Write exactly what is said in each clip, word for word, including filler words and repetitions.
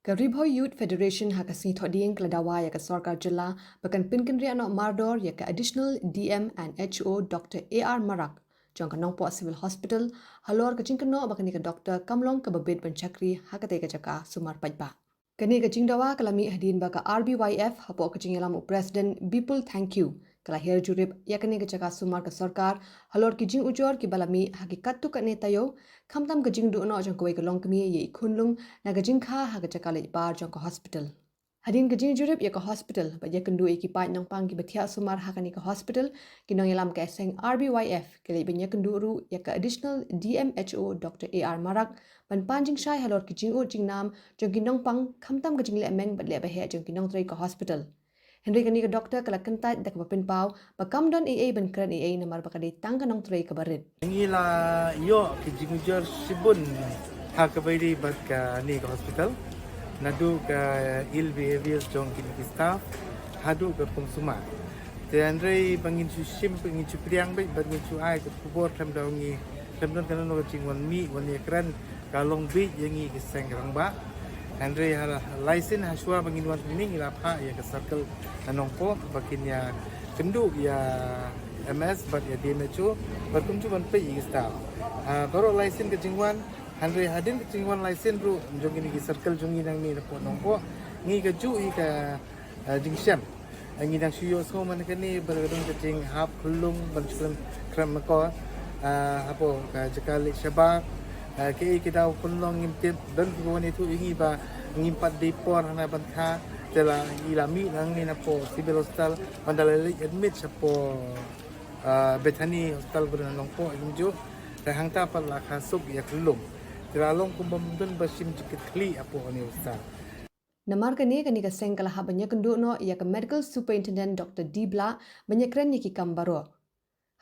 Ka Ri Bhoi Youth Federation ha ka sngi Thohdieng ka la dawa ïa ka sorkar jylla ba kan pynkynriah noh mardor ïa ka Additional D M and H O Doctor A R Marak jong ka Nongpoh Civil Hospital halor ka jingkynnoh ba kane ka doktor kam long kaba bit ban shakri ha katei ka jaka sumar paidbah. Kane ka jingdawa ka la mih hadien ba ka R B Y F hapoh ka jingïalam u President Bipul Thangkhiew ka la hiar jurip ïa kane ka jaka sumar ka sorkar halor ki jingujor kiba la mih ha ki katto katne taïew, khamtam ka jingduh noh jong kawei ka longkmie ïa i khunlung na ka jingkha ha ka jaka leit bar jong ka hospital. Hadien ka jingjurip ïa ka hospital bad ïakynduh ïa ki paid nongpang kiba thiah sumar ha kane ka hospital, ki nongïalam ka seng R B Y F ki leit ban ïakynduh ruh ïa ka Additional D M H O Doctor A R Marak ban pan jingshai halor ki jingud jingnam jong ki nongpang, khamtam ka jingleh meng bad leh ba heh jong ki nongtrei ka hospital. Hynrei kane ka doktor ka la kyntait da kaba pynpaw ba kam don ei ei ban kren ei ei namar ba ka dei tang ka nongtrei kaba rit. Ngi la ïoh ki jingujor shibun ha kaba ïadei bad kane ka hospital, naduh ka ill behaviors jong kine ki staff haduh ka rukom sumar. Te hynrei ba ngin shu shim, ba ngin shu pdiang beit, ba ngin shu ai ka khubor khlem da ngi, khlem don kano kano ka jingwan mih wan ïakren, ka long beit ïa ngi ki seng rangbah. Hynrei ha la, lai sien ha shuwa ba ngin wan hangne ngi la phah ïa ka circle na Nongpoh ba kin ïakynduh ïa M S bad ïa D M H O bad kumjuh ban peit ïa ki staff. Ha, baroh lai sien ka jingwan, hynrei hadien ka jingwan lai sien ruh jong kine ki circle jong ngi nangne napoh Nongpoh, ngi kajuh ïa ka, ah, jingshem. Ngi dang shu ïohsngew man kane ba ka don ka jinghap khunlung ban shu kren, kren makor, ah, hapoh ka jaka leit shabar, ah, kiei ki daw khunlung ngim tip, don kiba wan ïathuh ïa ngi ba ngim pat dei por hana ban kha, te la ngi la mih nangne napoh Civil Hospital, ban da la leit admit shapoh, ah, Bethany Hospital ba don ha Nongpoh kumjuh, te hangta pat la kha suk ïa khunlung. Te la long kumba ym don ba shim jingkitkhlieh hapoh kane hospital. Namar kane, kane ka seng ka la hap ban ïakynduh noh ïa ka Medical Superintendent Doctor D Blah ban ïakren ïa ki kam baroh.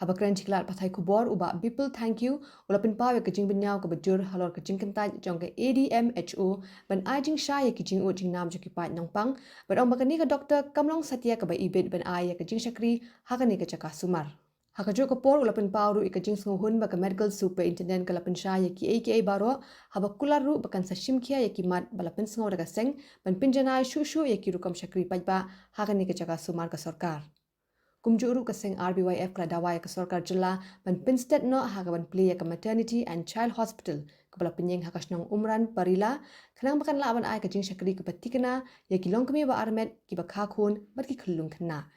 Haba kren sha ki lad pathai khubor, u Bah Bipul Thangkhiew u la pynpaw ïa ka jingbynñiaw kaba jur halor ka jingkyntait jong ka A D M H O ban ai jingshai ïa ki jingud jingnam jong ki paid nongpang, bad ong ba kane ka doktor kam long satia kaba ibit ban ai ïa ka jingshakri ha kane ka jaka sumar. Ha kajuh ka por u la pynpaw ruh ïa ka jingsngewhun ba ka Medical Superintendent ka la pynshai ïa kiei kiei baroh, haba kular ruh ba kan sa shim khia ïa ki mat ba la pynsngew da ka seng ban pynjanai shuh shuh ïa ki rukom shakri paidbah ha kane ka jaka sumar ka sorkar. Kumjuh ruh ka seng R B Y F ka la dawa ïa ka sorkar jylla ban pynsted noh ha kaban plie ïa ka Maternity and Child Hospital kaba la pynïeng ha ka shnong Umran Parila, khnang ba kan lah ban ai ka jingshakri kaba thikna ïa ki longkmie ba armet, kiba kha khun bad ki khyllung khynnah.